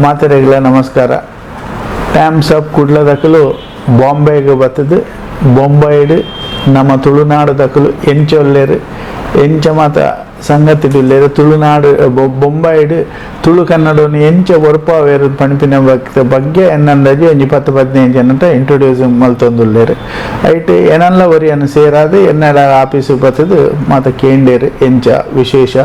ಮಾತೆರೆಗ್ಲ ನಮಸ್ಕಾರ. Times up ಕುಡ್ಲದಕಲು ಬಾಂಬೆಗೆ ಬತ್ತದು. ಬೊಂಬೈಡ್ ನಮ್ಮ ತುಳುನಾಡದಕಲು ಎಂಚ ಉಲ್ಲೆರ್, ಎಂಚ ಮಾತ ಸಂಗತಿಡುಲ್ಲೆರ್, ತುಳುನಾಡು ಬೊಂಬೈಡ್ ತುಳು ಕನ್ನಡವನ್ನು ಎಂಚ ಒರ್ಪಾವೇರ್ ಪನ್ಪಿನ ಬಗ್ಗೆ ಎನ್ನಂದಾಜಿ ಒಂಜಿ 10-15 ಜನಟ ಇಂಟ್ರೊಡ್ಯೂಸ್ ಮಲ್ತೊಂದುಲ್ಲೆರ್. ಐಟ್ ಎನಲ್ಲ ಒರಿಯನ್ ಸೇರಾದ್ ಎನ್ನಡ ಆಫೀಸ್ ಬತ್ತದು ಮಾತ ಕೇಂಡೇರ್, ಎಂಚ ವಿಶೇಷ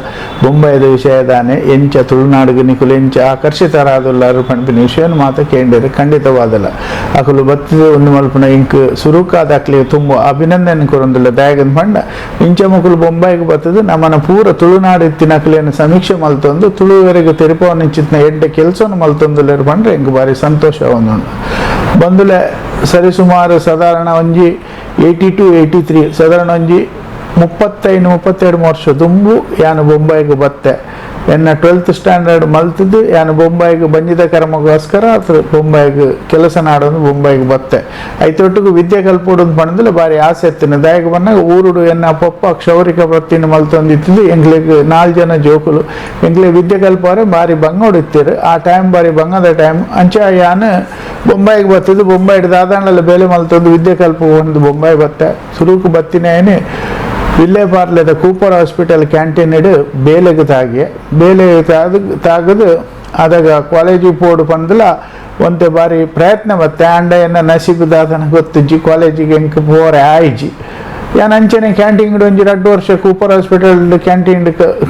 ಬೊಂಬೈದ ವಿಷಯ ದಾನೆ, ಎಂಚ ತುಳುನಾಡುಗು ನಿಕುಲು ಎಂಚ ಆಕರ್ಷಿತರಾದುಲ್ಲಾರು ಪನ್ಪಿನ ವಿಷಯನ್ ಮಾತ ಕೇಂಡೇರ್. ಖಂಡಿತವಾದಲ ಅಕುಲು ಬತ್ತದು ಒಂದು ಮಲ್ಪುನ ಇಂಕ್ ಸುರುಕಾದ ಅಕ್ಲೆ ತುಂಬ ಅಭಿನಂದನೆ ಕೊರೊಂದುಲ್ಲ. ದಾಯೆಗಂದ್ ಪಂಡ ಇಂಚ ಮುಕುಲು ಬೊಂಬೈಗ್ ಬತ್ತದು ನಮ್ಮನ ಪೂರ ತುಳುನಾಡು ಇತ್ತಿನಕುಲೆನ್ ಸಮೀಕ್ಷೆ ಮಲ್ತೊಂದು ತುಳುವರೆಗೆ ತೆರಿಪವನಿಂಚಿತ್ತಿನ ಎಡ್ಡೆ ಕೆಲಸವನ್ನು ಮಲ್ತೊಂದುಲ್ಲೆರ್ ಪಂಡ್ರೆ ಎಂಕ್ ಬಾರಿ ಸಂತೋಷ ಆವೊಂದುಂಡು. ಬಂದುಲೆ ಸರಿಸುಮಾರು ಸಾಧಾರಣ ಒಂಜಿ 82 83 ಸಾಧಾರಣ ಒಂಜಿ 35-32 ವರ್ಷ ದುಂಬು ಯಾನು ಬೊಂಬೈಗ್ ಬತ್ತೆ. ಎನ್ನ 12th standard ಮಲ್ತದ್ದು ಯಾನು ಬೊಂಬೈಗ್ ಬಂಜಿದ ಕರ್ಮಗೋಸ್ಕರ ಅಥವಾ ಬೊಂಬೈಗ್ ಕೆಲಸ ನಾಡೊಂದು ಬೊಂಬೈಗ್ ಬತ್ತೆ. ಐತೊಟ್ಟಿಗೆ ವಿದ್ಯೆ ಕಲ್ಪೊಡು ಪಂಡಂದ್ರೆ ಬಾರಿ ಆಸೆ ಇತ್ತಿನ. ದಾಯೆಗ್ ಬನ್ನಾಗ ಊರುಡು ಎನ್ನ ಪೊಪ್ಪ ಕ್ಷೌರಿಕ ವೃತ್ತಿನ ಮಲ್ತೊಂದಿತ್ತಿದ್ದು. ಎಂಕ್ಲೆಗ್ 4 ಜನ ಜೋಕುಲು, ಎಂಕ್ಲೆ ವಿದ್ಯೆ ಕಲ್ಪವರೆ ಬಾರಿ ಬಂಗೋಡು ಇತ್ತೀರು. ಆ ಟೈಮ್ ಬಾರಿ ಬಂಗದ ಟೈಮ್. ಅಂಚ ಯಾನು ಬೊಂಬೈಗ್ ಬತ್ತಿದ್ದು. ಬೊಂಬೈಡ್ ದಾದಾಂಡಲ ಬೇಲೆ ಮಲ್ತೊಂದು ವಿದ್ಯೆ ಕಲ್ಪ ಒಂದು ಬೊಂಬೈ ಬತ್ತೆ. ಸುರುಕು ಬತ್ತಿನೇನೆ ವಿಲ್ಲೆಪಾರ್ಲೆದ Cooper hospital canteen ಬೇಲೆಗೆ ತಾಗಿ ಬೇಲೆಗೆ ತಾಗದು ಅದಾಗ ಕಾಲೇಜಿಗೆ ಪೋಡು ಪಂದಲ ಒಂತೆ ಬಾರಿ ಪ್ರಯತ್ನ ಬತ್ತೆ. ಆಂಡ ಎನ್ನ ನಸೀಬು ದಾದನ ಗೊತ್ತಿಜ್ಜಿ, ಕಾಲೇಜಿಗೆ ಎಂಕ್ ಪೋರೆ ಆಯ್ಜಿ. ಯಾನ್ ಅಂಚನೆ ಕ್ಯಾಂಟೀನ್ ಒಂಜಿ 2 ವರ್ಷ Cooper hospital canteen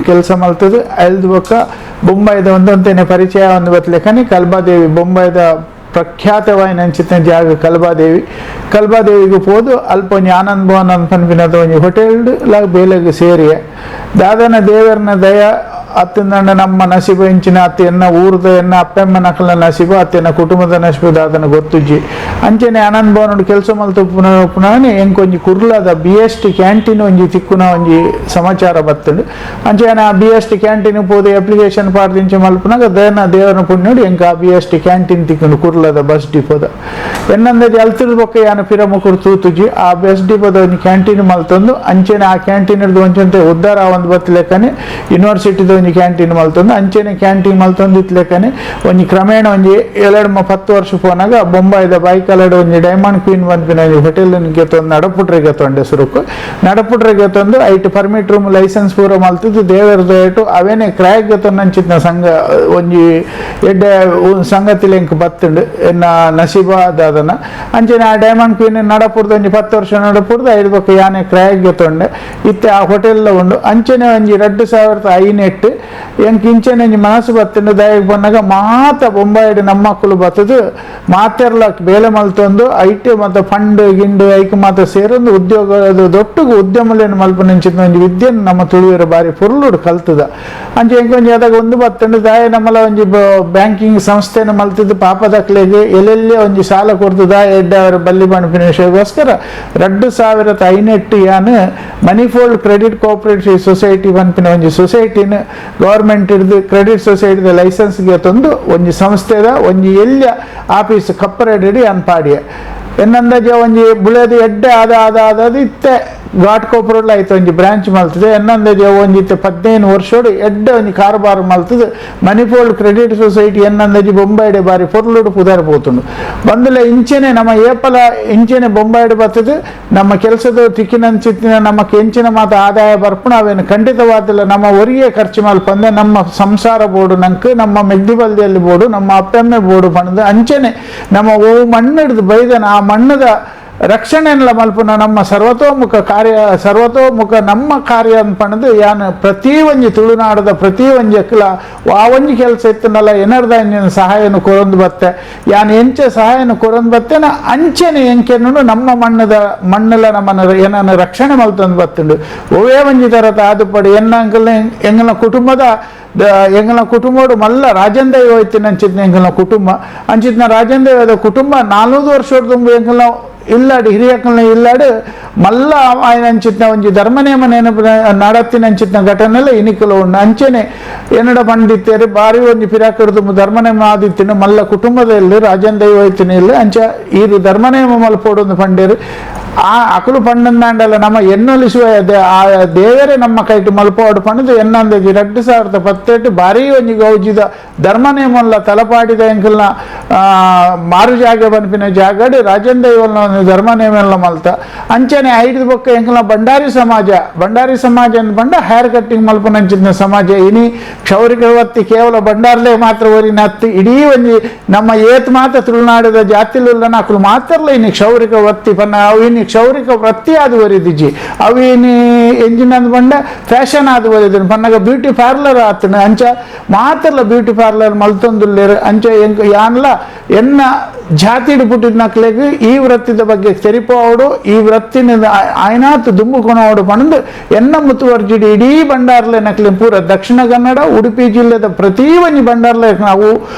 ಕೆಲಸ ಮಲ್ತದು. ಅಲ್ದು ಬೊಕ್ಕ ಬೊಂಬೈದ ಒಂದೊಂತೇನೆ ಪರಿಚಯ ಒಂದು ಬತ್ಲೆಕನೆ ಕಲ್ಬಾದೇವಿ, ಬೊಂಬೈದ ಪ್ರಖ್ಯಾತವಾಯಿನಂಚಿತ್ತಿನ ಜಾಗ ಕಲ್ಬಾದೇವಿ. ಕಲ್ಬಾದೇವಿಗೆ ಪೋದು ಅಲ್ಪ ಒಂಜಿ ಆನಂದ್ ಭವನ್ ಪನ್ಪಿನದ ಒಂಜಿ ಹೋಟೆಲ್ ಲ ಬೇಲೆಗ್ ಸೇರಿಯೆ. ದಾದನ ದೇವರನ ದಯ ಅತ್ತಿಂದಂಡ ನಮ್ಮ ನಸೀಬು ಎಂಚಿನ ಅತ್ತ ಎನ್ನ ಊರ್ದ ಎನ್ನ ಅಪ್ಪೆಮ್ಮನ ನಸೀಬು ಅತ್ತ ಎನ್ನ ಕುಟುಂಬದ ನಸೀಬು ದಾದನ ಗೊತ್ತುಜ್ಜಿ. ಅಂಚನೆ ಆನಂದ್ ಭವನ್ ಕೆಲಸ ಮಲ್ತು ಪುನಃ ಎಂಕೊಂಜಿ ಕುರ್ಲಾದ BST canteen ಒಂಜಿ ತಿಕ್ಕುನ ಒಂಜಿ ಸಮಾಚಾರ ಬತ್ತುಂಡು. ಅಂಚನೆ ಆ BST canteen ಪೋದು ಅಪ್ಲಿಕೇಶನ್ ಪಾಡ್ದಿಂಚ ಮಲ್ಪುನಾಗ ದೇನ ದೇವರನ ಪುಣ್ಯೋಡು ಎಂಕ ಆ BST canteen ತಿಕ್ಕುಂಡು ಕುರ್ಲಾದ bus ಡಿಪೋದ. ಎನ್ನಂದಜಿ ಅಲ್ತಿರ್ದ ಬೊಕ್ಕ ಯಾನ ಪಿರಮುಕುರು ತೂತುಜಿ. ಆ ಬಸ್ ಡಿಪೋದ ಒಂಜಿ ಕ್ಯಾಂಟೀನ್ ಮಲ್ತೊಂದು ಅಂಚನೆ ಆ ಕ್ಯಾಂಟೀನ್ ಹಿಡ್ದು ಒಂಚಂತೆ ಉದ್ದಾರ ಒಂದು ಬತ್ತಲೆಕ್ಕನೆ ಯೂನಿವರ್ಸಿಟಿದ ಒಂಜಿ ಕ್ಯಾಂಟೀನ್ ಮಲ್ತೊಂದು ಅಂಚನೆ ಕ್ಯಾಂಟೀನ್ ಮಲ್ತೊಂದು ಇತ್ಲೆಕ್ಕನೆ ಒಂಜಿ ಕ್ರಮೇಣ ಒಂಜಿ 7-10 ವರ್ಷ ಪೋನಾಗ ಬೊಂಬಾಯಿದ ಬೈಕಲಡ್ ಒಂಜಿ ಡೈಮಂಡ್ ಕ್ವೀನ್ ಪನ್ಪಿನ ಒಂಜಿ ಹೋಟೆಲ್ ಗೆತ್ತೊಂದು ನಡಪುಟ್ರಿಗೆ ತೊಂಡೆ. ಸುರುಕು ನಡಪುಟ್ರಿಗೆ ತಂದು ಐಟ್ permit room licence ಪೂರ ಮಲ್ತಿದ್ದು ದೇವರ ದಯಟು ಅವೇನೆ ಕ್ರಾಯ್ ಗೆತ್ತೊಂದು ಸಂಘ ಒಂಜಿ ಎಡ್ಡೆ ಸಂಗತಿಲಿ ಎಂಕ್ ಬತ್ತುಂಡು ಎನ್ನ ನಸೀಬ ದಾದನ. ಅಂಚನೆ ಆ ಡೈಮಂಡ್ ಕ್ವೀನ್ ನಡಪುರ್ದು ಒಂಜಿ 10 ವರ್ಷ ನಡಪುರ್ದು ಐದು ಬೊಕ್ಕ ಯಾನೆ ಕ್ರಾಯ್ ಗೆತ್ತೊಂಡೆ ಇತ್ತೆ ಆ ಹೋಟೆಲ್ ಉಂಡು. ಅಂಚನೆ ಒಂಜಿ 2008 ಎಂಕ್ ಇಂಚನೆ ಒಂಜಿ ಮನಸ್ಸು ಬತ್ತುಂಡು. ದಯಗ್ ಬನ್ನಾಗ ಮಾತ ಬೊಂಬಾಯಿಡ್ ನಮ್ಮಕ್ಕಳು ಬತ್ತದು ಮಾತೆರ್ಲ ಬೇಲೆ ಮಲ್ತೊಂದು ಐಟ್ ಮತ್ತೆ ಫಂಡ್ ಗಿಂಡು ಐಕ್ ಮಾತ ಸೇರೊಂದು ಉದ್ಯೋಗ ದೊಟ್ಟುಗು ಉದ್ಯಮಲೇನು ಮಲ್ಪುನಂಚಿನ ಒಂಜಿ ವಿದ್ಯೆನ್ ನಮ್ಮ ತುಳುವೆರ್ ಬಾರಿ ಪೊರ್ಲುಡು ಕಲ್ತದ. ಅಂಚೆ ಎಂಕ್ ಒಂಜಿ ಅದಾಗ ಒಂದು ಬತ್ತುಂಡು. ದಾಯ ನಮ್ಮಲ ಒಂಜಿ ಬ್ಯಾಂಕಿಂಗ್ ಸಂಸ್ಥೆನ ಮಲ್ತದ್ದು ಪಾಪದಕ್ಲೆಗ್ ಎಲ್ಲೆಲ್ಲೇ ಒಂಜಿ ಸಾಲ ಕೊರ್ದು ದಾಯ ಎಡ್ಡೆ ಅವರ ಬಲ್ಲಿ ಪನ್ಪಿನ ವಿಷಯಕ್ಕೋಸ್ಕರ 2008 ಯಾನ್ manifold credit cooperative society ಪನ್ಪಿನ ಒಂಜಿ ಸೊಸೈಟಿನ ಗವರ್ಮೆಂಟ್ ಹಿಡ್ದು ಕ್ರೆಡಿಟ್ ಸೊಸೈಟಿದ ಲೈಸೆನ್ಸ್ಗೆ ತಂದು ಒಂಜಿ ಸಂಸ್ಥೆದ ಒಂಜಿ ಎಲ್ಯ ಆಫೀಸ್ ಕಪ್ಪರೆಡಿ ಯಾನ್ ಪಾಡಿಯೆ. ಎನ್ನಂದಾಜೆ ಒಂಜಿ ಬುಳೆದು ಎಡ್ಡೆ ಆದ ಆದ ಆದ ಇತ್ತೆ ಘಾಟ್ ಕೋಪುರಡ್ಲ ಆಯ್ತು ಒಂಜಿ ಬ್ರಾಂಚ್ ಮಲ್ತದೆ. ಎನ್ನಂದಾಜೆ ಒಂಜಿ ಇತ್ತೆ 15 ವರ್ಷೋಡು ಎಡ್ಡೆ ಒಂಜಿ ಕಾರುಬಾರು ಮಲ್ತದೆ. Manifold credit society ಎನ್ನಂದಾಜಿ ಬೊಂಬೈಡೆ ಬಾರಿ ಪೊರ್ಲುಡು ಪುದಾರ್ ಪೋತುಂಡು. ಬಂದುಲೆ ಇಂಚೆನೆ ನಮ್ಮ ಏಪಲ ಇಂಚೆನೆ ಬೊಂಬೈಡ್ ಬರ್ತದೆ. ನಮ್ಮ ಕೆಲಸದ ತಿಕ್ಕಿನಂಚಿತ್ತಿನ ನಮ್ಮ ಕೆಂಚಿನ ಮಾತ ಆದಾಯ ಬರ್ಪುಣ ಅವೇನು ಖಂಡಿತವಾದಿಲ್ಲ ನಮ್ಮ ಒರಿಯೇ ಖರ್ಚು ಮಲ್ಪಂದೆ ನಮ್ಮ ಸಂಸಾರ ಬೋರ್ಡು ನಂಕ್ ನಮ್ಮ ಮೆಗ್ದಿ ಬಲ್ದಿಯಲ್ಲಿ ಬೋರ್ಡು ನಮ್ಮ ಅಪ್ಪೆಮ್ಮೆ ಬೋರ್ಡು ಪಣದು ಅಂಚೆನೆ ನಮ್ಮ ಓ ಮಣ್ಣು ಬೈದನ ಆ ಮಣ್ಣದ ರಕ್ಷಣೆಲ್ಲ ಮಲ್ಪುನ ನಮ್ಮ ಸರ್ವತೋಮುಖ ಕಾರ್ಯ, ಸರ್ವತೋಮುಖ ನಮ್ಮ ಕಾರ್ಯ ಪಣದು ಯಾನ್ ಪ್ರತಿ ಒಂಜಿ ತುಳುನಾಡದ ಪ್ರತಿ ಒಂಜಿ ಅಕ್ಲ ಆ ಒಂಜಿ ಕೆಲಸ ಇತ್ತನಲ್ಲ ಎನರ್ದ ಸಹಾಯನು ಕೊರೊಂದು ಬತ್ತೆ. ಯಾನ್ ಎಂಚ ಸಹಾಯನು ಕೊರೊಂದು ಬತ್ತೆನ ಅಂಚೆನೆ ಎಂಕೆನ್ನು ನಮ್ಮ ಮಣ್ಣದ ಮಣ್ಣೆಲ್ಲ ನಮ್ಮನ್ನು ಏನನ್ನು ರಕ್ಷಣೆ ಮಲ್ತೊಂದು ಬತ್ತುಂಡು. ಒವೇ ಒಂಜಿ ತರತ ಆದುಪಡಿ ಎನ್ನ ಅಂಕಲ್ನ ಎಂಗಲ ಕುಟುಂಬದ ಎಂಗಲ ಕುಟುಂಬಡು ಮಲ್ಲ ರಾಜೇಂದ್ರ ಹೋಯ್ತಿನ ಅಂಚಿತ್ನ ಎಂಗಲ ಕುಟುಂಬ ಅಂಚಿತ್ನ ರಾಜೇಂದ್ರ ಕುಟುಂಬ 400 ವರ್ಷದ ತುಂಬ ಎಂಗಲ ಇಲ್ಲಾಡು ಹಿರಿಯಕ್ಕಲ್ನ ಇಲ್ಲಾಡು ಮಲ್ಲ ఆయన ಅಂಚಿತ್ನ ಒಂಜಿ ಧರ್ಮ ನೆನಪು ನಡತ್ತಿನ ಅಂಚಿತ್ನ ಘಟನೆಲ್ಲ ಇನಿಕುಲು ಉಂಡು. ಅಂಚೆನೆ ಎನ್ನಡ ಪಂಡಿತ್ತೇರಿ ಬಾರಿ ಒಂಜಿ ಪಿರಾಕಡ್ದು ಧರ್ಮನೇಮ ಆದಿತ್ತಿನ ಮಲ್ಲ ಕುಟುಂಬದಲ್ಲಿ ರಾಜೇಂದ್ರ ಹೋಯ್ತಿನ ಇಲ್ಲ ಅಂಚ ಈ ಧರ್ಮನೇಮ ಮಲ್ಪೋಡೊಂದು ಪಂಡೇರು. ಆ ಅಕುಲು ಪಂಡಂದಾಂಡಲ ನಮ್ಮ ಎನ್ನೊಲಿಸುವ ಆ ದೇವರೇ ನಮ್ಮ ಕೈಟು ಮಲ್ಪವಾಡು ಪಂಡದು ಎನ್ನಂದಜಿ 2018 ಭಾರೀ ಒಂಜಿ ಗೌಜಿದ ಧರ್ಮ ನೇಮಲ್ಲ ತಲಪಾಡಿದ ಎಂಕಲ್ನ ಮಾರು ಜಾಗ ಬನ್ಪಿನ ಜಾಗಡು ರಾಜೇಂದ್ರ ಇವಲ್ನ ಧರ್ಮ ನೇಮಲ್ಲ ಮಲ್ತ ಅಂಚನೆ ಐದು ಬೊಕ್ಕ ಎಂಕಲ್ನ ಭಂಡಾರಿ ಸಮಾಜ ಭಂಡಾರಿ ಸಮಾಜ ಅಂದ್ ಬಂಡ ಹೇರ್ ಕಟ್ಟಿಂಗ್ ಮಲ್ಪನಂಚಿನ ಸಮಾಜ ಇನಿ ಕ್ಷೌರಿಕ ವತ್ತಿ ಕೇವಲ ಭಂಡಾರ್ಲೇ ಮಾತ್ರ ಒರಿನ ಅತ್ತು ಇಡೀ ಒಂಜಿ ನಮ್ಮ ಏತ್ ಮಾತ್ರ ತುಳುನಾಡಿದ ಜಾತಿಲುಲ್ಲ ಅಕುಲು ಮಾತ್ರಲ್ಲ ಇನಿ ಕ್ಷೌರಿಕ ವತ್ತಿ ಪನ್ನ ಅವು ಇನಿ ಕ್ಷೌರಿಕ ವೃತ್ತಿ ಆದ ಒರಿದಿಜಿ ಅವು ಇನಿ ಎಂಜಿನ್ ಅಂದ್ ಬಂಡ ಫ್ಯಾಷನ್ ಆದ ಒರಿದಿನ ಪನ್ನಗ ಬ್ಯೂಟಿ ಪಾರ್ಲರ್ ಆತನ ಅಂಚ ಮಾತ್ರಲ್ಲ ಬ್ಯೂಟಿ ಪಾರ್ಲರ್ ಮಲ್ತೊಂದುಲ್ಲೇರು ಅಂಚ ಎಂಕ್ ಯಾನ್ಲ ಎನ್ನ ಜಾತಿಡು ಪುಟ್ಟಿದ ನಕ್ಲೆಗ್ ಈ ವೃತ್ತಿದ ಬಗ್ಗೆ ತೆರಿಪೋಡು ಈ ವೃತ್ತಿನ ಆಯ್ನಾತ್ ದುಂಬುಕೊಣೋಡು ಪಂದು ಎನ್ನ ಮುತುವರ್ಜಿಡಿ ಇಡೀ ಭಂಡಾರ್ಲೆ ನಕ್ಲೆ ಪೂರ ದಕ್ಷಿಣ ಕನ್ನಡ ಉಡುಪಿ ಜಿಲ್ಲೆದ ಪ್ರತಿ ಒಂಜಿ ಭಂಡಾರ್ಲೆ ನಾವು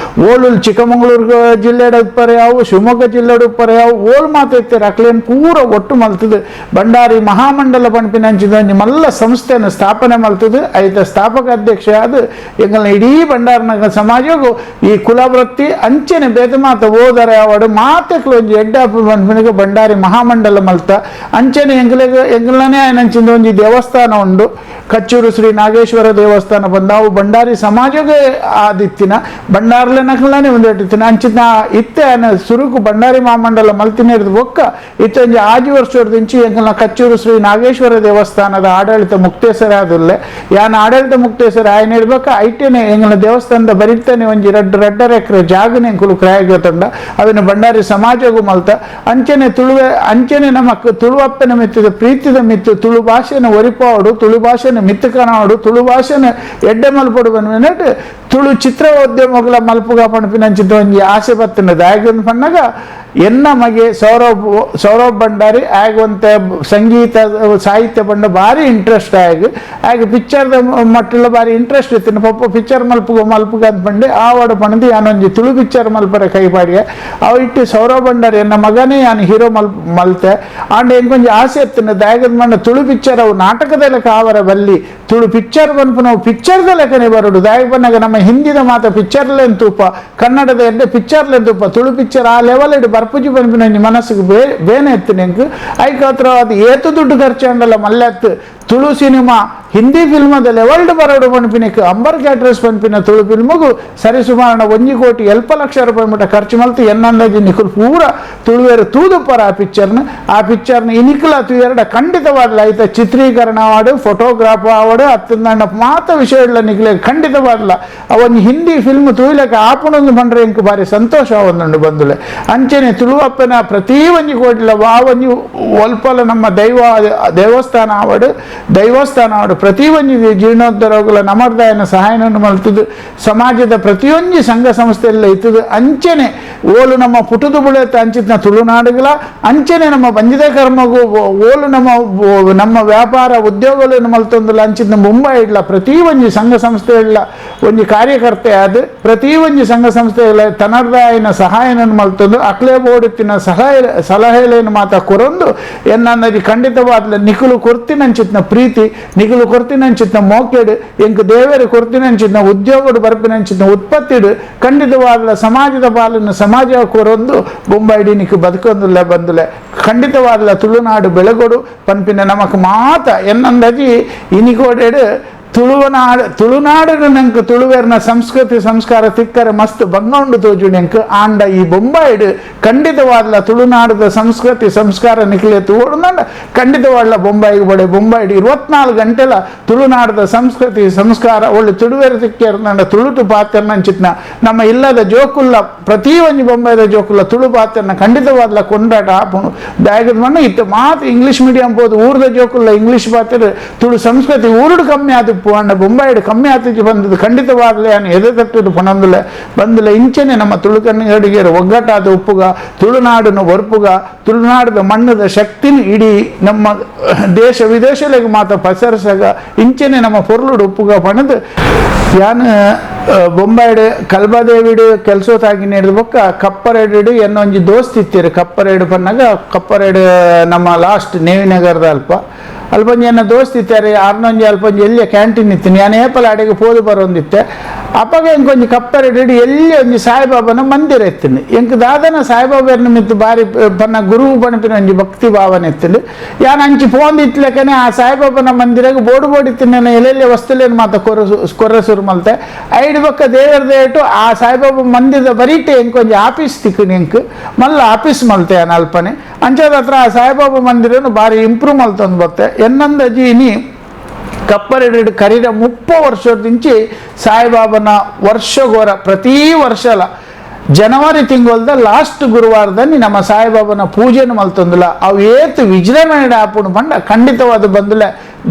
ಓಲು ಚಿಕ್ಕಮಗಳೂರು ಜಿಲ್ಲೆಡ ಉಪ್ಪರೆ ಯಾವು ಶಿವಮೊಗ್ಗ ಜಿಲ್ಲೆಡ ಉಪ್ಪರೆ ಯಾವು ಓಲ್ ಮಾತೈತೆ ಅಕ್ಲೇನ್ ಪೂರ ಒಟ್ಟು ಮಲ್ತದು ಭಂಡಾರಿ ಮಹಾಮಂಡಲ ಪನ್ಪಿನಂಚಿದ ಒಂಜಿ ಮಲ್ಲ ಸಂಸ್ಥೆಯನ್ನು ಸ್ಥಾಪನೆ ಮಲ್ತದು ಐತ ಸ್ಥಾಪಕ ಅಧ್ಯಕ್ಷ ಅದು ಎಂಗಲ್ನ ಇಡೀ ಭಂಡಾರನಗರ ಸಮಾಜಗೂ ಈ ಕುಲವೃತ್ತಿ ಅಂಚನೆ ಬೇತೆ ಮಾತ ಓದರೆ ಅವಡು ಮಾತೆಕ್ಲು ಒಂಜಿ ಎಡ್ಡ ಪನ್ಪಿನಗ ಭಂಡಾರಿ ಮಹಾಮಂಡಲ ಮಲ್ತ ಅಂಚನೆ ಎಂಗ್ಲೆಗ್ ಎಂಗ್ಲನೇ ಆಯ್ನಂಚಿಂದ ಒಂಜಿ ದೇವಸ್ಥಾನ ಉಂಡು ಕಚ್ಚೂರು ಶ್ರೀ ನಾಗೇಶ್ವರ ದೇವಸ್ಥಾನ ಬಂದಾವು ಭಂಡಾರಿ ಸಮಾಜಗೆ ಆದಿತ್ತಿನ ಭಂಡಾರ್ಲೆ ನಕಲನೆ ಒಂದಿಟ್ಟಿತ್ತಿನ ಅಂಚಿನ ಇತ್ತೆ ಆಯ್ನ ಸುರುಕು ಭಂಡಾರಿ ಮಹಾಮಂಡಲ ಮಲ್ತಿನ ಬೊಕ್ಕ ಇತ್ತೆ ಒಂಜಿ ಆಜಿ ವರ್ಷದಿಂಚಿ ಎಂಕಲ್ನ ಕಚ್ಚೂರು ಶ್ರೀ ನಾಗೇಶ್ವರ ದೇವಸ್ಥಾನದ ಆಡಳಿತ ಮುಕ್ತೇಸರ ಆದುಲ್ಲೆ ಯಾನ ಆಡಳಿತ ಮುಕ್ತೇಸರ ಆಯ್ನ ಇಡ್ಬೇಕ ಐಟೇನೆ ಎಂಗಲ್ನ ದೇವಸ್ಥಾನದ ಬರಿತಾನೆ ಒಂಜಿ ರಡ್ಡರ ಎಕರೆ ಜಾಗನೆ ಎಂಕುಲು ಕ್ರಾಯಗೆ ತಂಡ ಅವಿನ ಭಂಡಾರಿ ಸಮಾಜಗೂ ಮಲ್ತ ಅಂಚನೆ ತುಳುವೆ ಅಂಚನೆ ನಮ್ಮ ತುಳುವಪ್ಪನ ಮಿತ್ತದ ಪ್ರೀತಿದ ಮಿತ್ತು ತುಳು ಭಾಷೆನ ಒರಿಪಾವಡು ತುಳು ಭಾಷೆನ ಮಿತ್ತು ಕಣವಾಡು ತುಳು ಭಾಷೆನ ಎಡ್ಡೆ ಮಲ್ಪಡು ಬಂದ ತುಳು ಚಿತ್ರೋದ್ಯಮಗಳ ಮಲ್ಪುಗ ಪಣಪಿನಂಚಿತ ಒಂಜಿ ಆಸೆ ಬತ್ತಿನ ದಾಯಕನ್ ಪಣ್ಣಗ ಎನ್ನ ಮಗೆ ಸೌರಭ್ ಸೌರಭ್ ಭಂಡಾರಿ ಆಗುವಂತೆ ಸಂಗೀತ ಸಾಹಿತ್ಯ ಪಂಡ ಭಾರಿ ಇಂಟ್ರೆಸ್ಟ್ ಆಗಿ ಆಗ ಪಿಕ್ಚರ್ದ ಮಟ್ಟಲ ಭಾರಿ ಇಂಟ್ರೆಸ್ಟ್ ಇತ್ತು ಪಪ್ಪ ಪಿಕ್ಚರ್ ಮಲ್ಪುಗ ಮಲ್ಪುಗ ಅಂತ ಪಂಡೆ ಆ ವಾಡು ಪಣದು ಯಾನೊಂಜಿ ತುಳು ಪಿಕ್ಚರ್ ಮಲ್ಪರೆ ಕೈ ಪಾಡಿಗೆ ಅವ ಇಟ್ಟು ಸೌರಭ್ ಭಂಡಾರಿ ಎನ್ನ ಮಗನೇ ಯಾನು ಹೀರೋ ಮಲ್ತೆ ಆಂಡ ಎಂಕೊಂಜಿ ಆಸೆ ಇತ್ತು ದಾಯಕದ ಮಣ್ಣ ತುಳು ಪಿಕ್ಚರ್ ಅವು ನಾಟಕದ ಲೆಕ್ಕ ಆವರ ಬಲ್ಲಿ ತುಳು ಪಿಕ್ಚರ್ ಬನ್ಪು ನಾವು ಪಿಕ್ಚರ್ದ ಲೆಕ್ಕನೆ ಬರೋಡು ದಾಯಕ ಬನ್ನಾಗ ನಮ್ಮ ಹಿಂದಿದ ಮಾತ ಪಿಕ್ಚರ್ಲೇನ್ ತೂಪ ಕನ್ನಡದ ಎಡ್ಡೆ ಪಿಕ್ಚರ್ಲೇನ್ ತೂಪ ತುಳು ಪಿಕ್ಚರ್ ಆ ಲೆವೆಲ್ ಇಡು ಬರ್ಪುಜಿ ಪನ್ಪಿನ ಮನಸ್ಸಿಗೆ ಬೇನೆ ಎತ್ತು ನಿಂಗೆ ಐಕಾತ್ರ ಅದು ಏತು ದುಡ್ಡು ಖರ್ಚು ಅಂಡಲ್ಲ ಮಲ್ಲೆತ್ತು ತುಳು ಸಿನಿಮಾ ಹಿಂದಿ ಫಿಲ್ಮದ ಲೆವೆಲ್ಡ್ ಬರೋಡು ಪನ್ಪಿನಕ್ಕೆ ಅಂಬರ್ ಕ್ಯಾಟ್ರಸ್ ಪನ್ಪಿನ ತುಳು ಫಿಲ್ಮಗು ಸರಿ ಸುಮಾರು 1 ಕೋಟಿ 70 ಲಕ್ಷ ರೂಪಾಯಿ ಮಟ್ಟ ಖರ್ಚು ಮಲ್ತು ಎನ್ನಂದಾಜಿ ನಿಖುಲ್ ಪೂರ ತುಳುವೇರು ತೂದುಪ್ಪರ ಆ ಪಿಕ್ಚರ್ನ ಆ ಪಿಕ್ಚರ್ನ ಇನಿಕುಲ ತುಯರಡ ಖಂಡಿತವಾದ್ಲ ಐತ ಚಿತ್ರೀಕರಣ ಆವಾಡು ಫೋಟೋಗ್ರಾಫ್ ಆವಾಡು ಅತ್ತಂದ ಮಾತ ವಿಷಯಗಳ ನಿಖಲೆ ಖಂಡಿತವಾದ್ಲ ಅವನ್ ಹಿಂದಿ ಫಿಲ್ಮ್ ತುಯ್ಲಕ್ಕೆ ಆಪುಣೊಂದು ಪಂಡ್ರೆ ಇಂಕ್ ಭಾರಿ ಸಂತೋಷ ಒಂದುಂಡು ಬಂದುಲೆ ಅಂಚನೆ ತುಳುವಪ್ಪನ ಪ್ರತಿ ಒಂಜಿ ಕೋಟಿಲ ವಾ ಒಂಜಿ ಒಲ್ಪಲ ನಮ್ಮ ದೈವ ದೇವಸ್ಥಾನ ಆವಡು ದೈವಸ್ಥಾನ ಆವಡು ಪ್ರತಿ ಒಂಜಿ ಜೀರ್ಣೋದ್ಧಾರಗಳ ನಮರ್ದಾಯನ ಸಹಾಯನನ್ನು ಮಲ್ತದು ಸಮಾಜದ ಪ್ರತಿಯೊಂಜಿ ಸಂಘ ಸಂಸ್ಥೆಯಲ್ಲ ಇತ್ತದು ಅಂಚನೆ ಓಲು ನಮ್ಮ ಪುಟುದು ಬುಳೆತ ಅಂಚಿನ ತುಳುನಾಡುಗಳ ಅಂಚನೆ ನಮ್ಮ ಬಂಜಿದ ಕರ್ಮಗೂ ಓಲು ನಮ್ಮ ನಮ್ಮ ವ್ಯಾಪಾರ ಉದ್ಯೋಗಗಳನ್ನು ಮಲ್ತೊಂದುಲ ಅಂಚಿನ ಮುಂಬೈ ಇಡ್ಲ ಪ್ರತಿ ಒಂಜಿ ಸಂಘ ಸಂಸ್ಥೆಗಳ ಒಂಜಿ ಕಾರ್ಯಕರ್ತೆ ಆದ ಪ್ರತಿ ಒಂಜಿ ಸಂಘ ಸಂಸ್ಥೆಗಳ ತನರ್ದಾಯನ ಸಹಾಯನನ್ನು ಮಲ್ತೊಂದು ಅಕ್ಲೆ ಬೋಡುತ್ತಿನ ಸಹಾಯ ಸಲಹೆಗಳನ್ನು ಮಾತ ಕೊರೊಂದು ಎನ್ನನ್ನದಿ ಖಂಡಿತವಾದ್ಲ ನಿಖುಲು ಕೊರ್ತಿನಂಚಿತ್ನ ಪ್ರೀತಿ ನಿಖುಲು ಕೊರ್ತಿನಂಚಿತ್ನ ಮೋಕೆಡು ಎಂಕ್ ದೇವರು ಕೊರ್ತಿನಂಚಿತ್ನ ಉದ್ಯೋಗಡು ಬರ್ಪಿನಂಚಿತ್ನ ಉತ್ಪತ್ತಿಡು ಖಂಡಿತವಾದ್ಲ ಸಮಾಜದ ಪಾಲನ್ನು ಸಮಾಜ ಕೊರೊಂದು ಬೊಂಬೈಡಿ ನಿಕ್ಕು ಬದುಕೊಂದುಲ್ಲ ಬಂದುಲೆ ಖಂಡಿತವಾದ್ಲ ತುಳುನಾಡು ಬೆಳಗೊಡು ಪನ್ಪಿನ ನಮಕ್ ಮಾತ ಎನ್ನಂದಜಿ ಇನಿಕೋಡೆಡು ತುಳುವನಾಡು ತುಳುನಾಡು ನಂಗೆ ತುಳುವೇರ್ನ ಸಂಸ್ಕೃತಿ ಸಂಸ್ಕಾರ ತಿಕ್ಕರೆ ಮಸ್ತ್ ಬಂಗ ತೋಜು ನೆಂಕ್ ಆಂಡ ಈ ಬೊಂಬಾಯಿಡು ಖಂಡಿತವಾದ್ಲ ತುಳುನಾಡದ ಸಂಸ್ಕೃತಿ ಸಂಸ್ಕಾರ ನಿಖಲೆ ತೋಡ್ನಂಡ ಖಂಡಿತವಾದ್ಲ ಬೊಂಬಾಯಿಗೆ ಬಡೆ ಬೊಂಬಾಯಿಡು 24 ಗಂಟೆಲ ತುಳುನಾಡದ ಸಂಸ್ಕೃತಿ ಸಂಸ್ಕಾರ ಒಳ್ಳೆ ತುಳುವೇರು ತಿಕ್ಕೇರ್ನಂಡ ತುಳುಟು ಪಾತ್ರನಂಚಿತ್ನ ನಮ್ಮ ಇಲ್ಲದ ಜೋಕುಲ್ಲ ಪ್ರತಿ ಒಂಜಿ ಬೊಂಬಾಯಿದ ಜೋಕುಲ್ಲ ತುಳು ಪಾತ್ರನ ಖಂಡಿತವಾದ್ಲ ಕೊಂಡಾಟ ಆಪುಣು ದಾಯಕದ ಮಣ್ಣು ಇತ್ತು ಮಾತು ಇಂಗ್ಲೀಷ್ ಮೀಡಿಯಂ ಬೋದು ಊರ್ದ ಜೋಕುಲ್ಲ ಇಂಗ್ಲೀಷ್ ಪಾತ್ರ ತುಳು ಸಂಸ್ಕೃತಿ ಊರುಡು ಕಮ್ಮಿ ಆದ ಪೋಂಡ ಬೊಂಬಾಯಿಡು ಕಮ್ಮಿ ಆತಿಜಿ ಬಂದದ್ದು ಖಂಡಿತವಾಗಲೇ ನಾನು ಎದೆ ತಟ್ಟಿದ್ದು ಪಣಂದುಲೆ ಬಂದುಲೆ ಇಂಚನೆ ನಮ್ಮ ತುಳುಕನ್ನಡಿಗರ ಒಗ್ಗಟ್ಟಾದ ಉಪ್ಪುಗ ತುಳುನಾಡನ್ನು ಒರ್ಪುಗ ತುಳುನಾಡದ ಮಣ್ಣದ ಶಕ್ತಿನ ಇಡೀ ನಮ್ಮ ದೇಶ ವಿದೇಶಗಳಿಗೆ ಮಾತ ಪಸರಿಸಗ ಇಂಚನೆ ನಮ್ಮ ಪೊರ್ಲುಡು ಉಪ್ಪುಗ ಪಣದು ಯಾನ್ ಬೊಂಬಾಯಿಡು ಕಲ್ಬಾದೇವಿಡು ಕೆಲಸೋತಾಗಿ ನೀಡಿದ ಬೊಕ್ಕ ಕಪ್ಪರೇಡು ಎನ್ನೊಂಜಿ ದೋಸ್ತಿ ಇತ್ತೀರು ಕಪ್ಪರೇಡು ಪನ್ನಾಗ ಕಪ್ಪರೇಡು ನಮ್ಮ ಲಾಸ್ಟ್ ನೇವಿನಗರದ ಅಲ್ಪ ಅಲ್ಪೊಂಜಿ ಎನ್ನ ದೋಸ್ತಿ ಇತ್ತಾರೆ ಆರ್ನೊಂಜಿ ಅಲ್ಪೊಂಜಿ ಎಲ್ಲಿಯ ಕ್ಯಾಂಟೀನ್ ಇತ್ತೀನಿ ಯಾನ್ ಏಪಲ ಅಡೆಗೆ ಪೋದು ಬರೋಂದಿತ್ತೆ. ಅಪ್ಪಗ ಎಂಕೊಂಜಿ ಕಪ್ಪರೆಡ್ ಎಲ್ಲಿ ಒಂಜಿ ಸಾಯಿಬಾಬನ ಮಂದಿರ ಇತ್ತಿನಿ. ಎಂಕ್ ದಾದನ ಸಾಯಿಬಾಬೆರ್ನ ಮಿತ್ತು ಬಾರಿ ಪನ್ನ ಗುರು ಪಣಪಿನ ಒಂಜಿ ಭಕ್ತಿ ಭಾವನೆ ಇತ್ತಿನಿ. ಯಾನ್ ಅಂಚಿ ಪೋಂದಿತ್ಲೆಕನೆ ಆ ಸಾಯಿಬಾಬನ ಮಂದಿರಗ್ ಬೋಡು ಬೋಡಿತ್ತಿನ ಎಲ್ಲೆಲ್ಲಿ ವಸ್ತುಲೇನು ಮಾತ ಕೊರ್ರ ಸುರು ಮಲ್ತೆ. ಐಡು ಬೊಕ್ಕ ದೇವರ ದೇಟು ಆ ಸಾಯಿಬಾಬಾ ಮಂದಿರದ ಬರೀಟೆ ಎಂಕೊಂಜಿ ಆಫೀಸ್ ತಿಕ್ಕುನಿ, ಎಂಕ್ ಮಲ್ಲ ಆಫೀಸ್ ಮಲ್ತೆ ಯಾನ್ ಅಲ್ಪನೆ. ಅಂಚಾದ ಹತ್ರ ಆ ಸಾಯಿಬಾಬಾ ಮಂದಿರನು ಬಾರಿ ಇಂಪ್ರೂವ್ ಮಲ್ತೊಂದು ಬತ್ತೆ. ಎನ್ನಂದಜಿ ಇನಿ ಕಪ್ಪರೆಡ್ ಕರಿದ 30 ವರ್ಷದಿಂಚಿ ಸಾಯಿಬಾಬನ ವರ್ಷಗೋರ ಪ್ರತಿ ವರ್ಷಲ ಜನವರಿ ತಿಂಗಳದ ಲಾಸ್ಟ್ ಗುರುವಾರದಲ್ಲಿ ನಮ್ಮ ಸಾಯಿಬಾಬನ ಪೂಜೆನು ಮಲ್ತೊಂದುಲ. ಅವು ಏತ್ ವಿಜೃಂಭಣೆ ಆಪುಂಡು ಪಂಡ ಖಂಡಿತವಾದ ಬಂದುಲ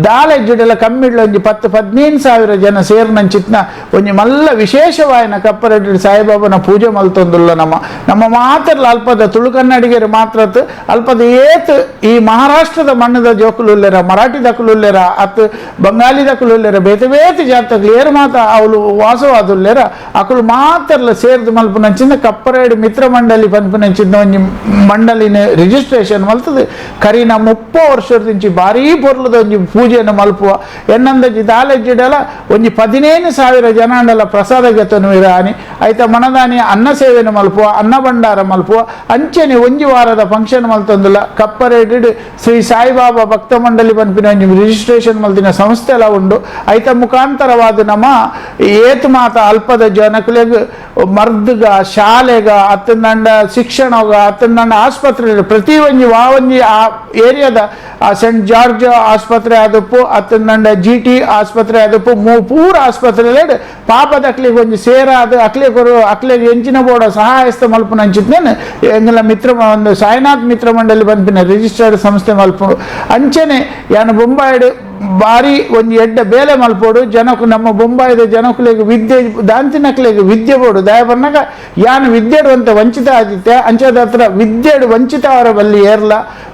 ದಾಲೆ ಜಿಡಲ ಕಮ್ಮಿಡ್ಲ ಒಂಜಿ 10-15 ಸಾವಿರ ಜನ ಸೇರ್ನಂಚಿತ್ನ ಒಂಜಿ ಮಲ್ಲ ವಿಶೇಷವಾಯಿನ ಕಪ್ಪರೆಡ್ಡಿ ಸಾಯಿಬಾಬನ ಪೂಜೆ ಮಲ್ತೊಂದುಲ್ಲ. ನಮ್ಮ ನಮ್ಮ ಮಾತ್ರಲ ಅಲ್ಪದ ತುಳು ಕನ್ನಡಿಗರು ಮಾತ್ರತ್ ಅಲ್ಪದ ಏತ್ ಈ ಮಹಾರಾಷ್ಟ್ರದ ಮಣ್ಣದ ಜೋಕುಲುಲ್ಲೆರ, ಮರಾಠಿ ದಕುಲುಲ್ಲೆರ, ಅತ್ ಬಂಗಾಲಿ ದಕುಲುಲ್ಲೆರ, ಬೇತೆ ಬೇತೆ ಜಾತಕಲು ಏರು ಮಾತ ಅವಳು ವಾಸವಾದುಲ್ಲೆರ ಅಕುಲು ಮಾತ್ರಲ ಸೇರ್ದು ಮಲ್ಪುನಂಚಿನ ಕಪ್ಪರೇಡು ಮಿತ್ರ ಮಂಡಳಿ ಪನ್ಪುನಂಚಿನ ಒಂಜಿ ಮಂಡಳಿನ ರಿಜಿಸ್ಟ್ರೇಷನ್ ಮಲ್ತದು ಕರಿನ 30 ವರ್ಷದಿಂಚಿ ಭಾರೀ ಪೊರ್ಲುದ ಒಂಜಿ ಪೂಜೆಯನ್ನು ಮಲ್ಪುವ. ಎನ್ನಂದಜಿ ದಾಲೆಜ್ಜಿಡಲ ಒಂಜಿ 15 ಸಾವಿರ ಜನಾಂಡಲ ಪ್ರಸಾದ ಗೆತನು ಇರಾನಿ ಐತ ಮನದಾನಿ ಅನ್ನ ಸೇವೆಯನ್ನು ಮಲ್ಪುವ, ಅನ್ನ ಭಂಡಾರ ಮಲ್ಪುವ. ಅಂಚನೆ ಒಂಜಿ ವಾರದ ಫಂಕ್ಷನ್ ಮಲ್ತೊಂದುಲ. ಕಪ್ಪರೇಡ್ ಶ್ರೀ ಸಾಯಿಬಾಬಾ ಭಕ್ತ ಮಂಡಳಿ ಪನ್ಪಿನ ಒಂಜಿ ರಿಜಿಸ್ಟ್ರೇಷನ್ ಮಲ್ತಿನ ಸಂಸ್ಥೆ ಎಲ್ಲ ಉಂಡು. ಐತ ಮುಖಾಂತರವಾದ ನಮ್ಮ ಏತು ಮಾತ ಅಲ್ಪದ ಜನಕುಲೆಗ್ ಮರ್ದುಗ ಶಾಲೆಗ ಅತ್ತಂದಂಡ ಶಿಕ್ಷಣಗ ಅತ್ತಂದಂಡ ಆಸ್ಪತ್ರೆ ಪ್ರತಿ ಒಂಜಿ ವಾವಂಜಿ ಆ ಏರಿಯಾದ ಆ ಸೆಂಟ್ ಜಾರ್ಜ್ ಆಸ್ಪತ್ರೆ ಆದಪ್ಪು ಅತ್ತಂದಂಡ ಜಿ ಟಿ ಆಸ್ಪತ್ರೆ ಆದಪ್ಪು ಪೂರ ಆಸ್ಪತ್ರೆ ಪಾಪದ ಅಕ್ಲಿಗೆ ಒಂಜಿ ಸೇರಾದ ಅಕ್ಲೆ ಕೊರು ಅಕ್ಲೆಗ್ ಎಂಚಿನ ಬೋಡ ಸಹಾಯಸ್ತ ಮಲ್ಪುನ ಅಂಚಿತ್ನೇನು ಎಂಗಲ ಮಿತ್ರ ಒಂದು ಸಾಯಿನಾಥ್ ಮಿತ್ರ ಮಂಡಳಿ ಪನ್ಪಿನ ರಿಜಿಸ್ಟರ್ಡ್ ಸಂಸ್ಥೆ ಮಲ್ಪುಂಡು. ಅಂಚನೆ ಯಾನ್ ಬೊಂಬಾಯಿಡ್ ಬಾರಿ ಒಂಜಿ ಎಡ್ಡ ಬೇಲೆ ಮಲ್ಪೋಡು. ಜನಕು ನಮ್ಮ ಬೊಂಬಾಯಿದ ಜನಕುಲೆಗ್ ವಿದ್ಯೆ ದಾಂತಿನಕ್ಲೆಗ್ ವಿದ್ಯೆ ಬೋಡು. ದಯ ಪನ್ನಗ ಯಾನ್ ವಿದ್ಯೆಡು ಅಂತ ವಂಚಿತ ಆದಿತ್ತೆ. ಅಂಚಾದ ಹತ್ರ ವಿದ್ಯೆಡು ವಂಚಿತ ಅವರ ಬಲ್ಲಿ ಏರ್ಲ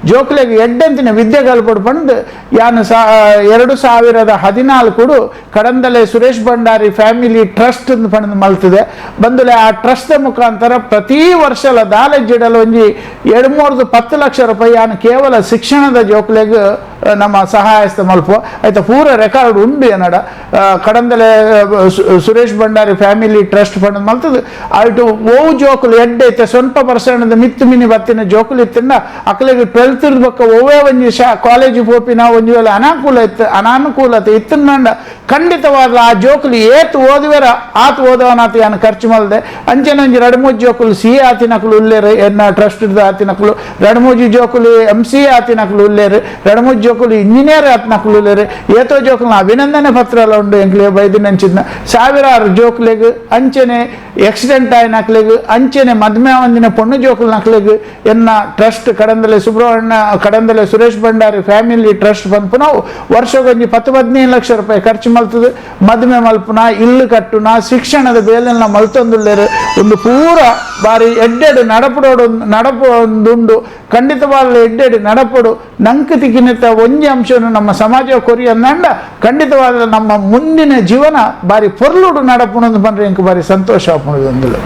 ಜೋಕುಲೆಗ್ ಎಡ್ಡಂತಿನ ವಿದ್ಯೆ ಕಲ್ಪೊಡು ಪಂದ್ ಯಾನ್ 2014 ಕಡಂದಲೆ ಸುರೇಶ್ ಭಂಡಾರಿ ಫ್ಯಾಮಿಲಿ ಟ್ರಸ್ಟ್ ಪಂದ್ ಮಲ್ತಿದೆ. ಬಂದುಲೆ ಆ ಟ್ರಸ್ಟ್ ಮುಖಾಂತರ ಪ್ರತಿ ವರ್ಷಲ ದಾಲೆಜ್ಜಿಡಲ ಒಂಜಿ 2-3 10 ಲಕ್ಷ ರೂಪಾಯಿ ಯಾನ್ ಕೇವಲ ಶಿಕ್ಷಣದ ಜೋಕುಲೆಗ್ ನಮ್ಮ ಸಹಾಯಸ್ತ ಮಲ್ಪುವ. ಆಯ್ತಾ ಪೂರ ರೆಕಾರ್ಡ್ ಉಂಡು ಏನಡ. ಕಡಂದಲೆ ಸುರೇಶ್ ಭಂಡಾರಿ ಫ್ಯಾಮಿಲಿ ಟ್ರಸ್ಟ್ ಪಂದ್ ಮಲ್ತದು. ಆಯ್ತು ಓವು ಜೋಕುಲು ಎಡ್ಡೆ ಐತೆ ಸ್ವಲ್ಪ ಪರ್ಸೆಂಟ್ ಮಿತ್ತು ಮಿನಿ ಬತ್ತಿನ ಜೋಕುಲು ಇತ್ತಿಂದ ಅಕ್ಲೆಗ್ 12th ಬೊಕ್ಕ ಒವ್ವೇ ಒಂಜಿ ಶಾ ಕಾಲೇಜ್ ಪೋಪಿನ ಒಂಜಿ ವೇಳೆ ಅನಾನುಕೂಲ ಇತ್ತು ಅನಾನುಕೂಲತೆ ಇತ್ತಿಂದ ಖಂಡಿತವಾದ ಆ ಜೋಕುಲು ಏತ್ ಓದುವೆರ ಆತ್ ಓದವನಾತ ಯಾನ್ ಖರ್ಚು ಮಲ್ದೆ. ಅಂಚನೆ ಒಂಜಿ 2-3 ಜೋಕುಲು ಸಿ ಎ ಆತಿನಕುಲು ಉಲ್ಲೇರು ಎನ್ನ ಟ್ರಸ್ಟ್ ಆತಿನಕುಲು, 2-3 ಜೋಕುಲು ಎಂ ಸಿ ಆತಿನಕುಲು ಉಲ್ಲೇರು, 2-3 ಜೋಕುಲು ಇಂಜಿನಿಯರ್ ಆತಿನಕುಲು ಉಲ್ಲೇರು. ಏತೋ ಜೋಕುಲು ಅಭಿನಂದನೆ ಪತ್ರ ಎಲ್ಲ ಉಂಡು ಎಂಕ್ಲೆ ಬೈದಿನಂಚಿನ ಸಾವಿರಾರು ಜೋಕುಲೆಗ್. ಅಂಚನೆ ಆಕ್ಸಿಡೆಂಟ್ ಆಯಿನಕ್ಲೆಗ್, ಅಂಚನೆ ಮದ್ಮೆ ಒಂದಿನ ಪೊಣ್ಣು ಜೋಕುಲು ನಕ್ಲೆಗ್ ಎನ್ನ trust Kadandale Subrahmanya Kadandale Suresh Bhandari family trust ಪನ್ಪುನವು ವರ್ಷಕ್ಕೊಂಜಿ 10-15 ಲಕ್ಷ ರೂಪಾಯಿ ಖರ್ಚು ಮಲ್ತದು. ಮದ್ಮೆ ಮಲ್ಪುನ, ಇಲ್ಲು ಕಟ್ಟುನ, ಶಿಕ್ಷಣದ ಬೇಲೆಲ್ಲ ಮಲ್ತೊಂದುಲ್ಲೇರು. ಒಂದು ಪೂರ ಬಾರಿ ಎಡ್ಡೆಡು ನಡಪಡೋಡು ನಡಪೊಂದುಂಡು. ಖಂಡಿತವಾಗ್ಲೂ ಎಡ್ಡೆಡು ನಡಪೊಡು. ನಂಕ್ ತಿಕ್ಕಿನತ್ತ ಒಂಜಿ ಅಂಶವನ್ನು ನಮ್ಮ ಸಮಾಜ ಕೊರಿಯಂದಂಡ ಖಂಡಿತವಾದ ನಮ್ಮ ಮುಂದಿನ ಜೀವನ ಬಾರಿ ಪೊರ್ಲುಡು ನಡಪುಣಂದು ಪಂಡ್ರೆ ಎಂಕ್ ಬಾರಿ ಸಂತೋಷ ಆಪುಂಡು.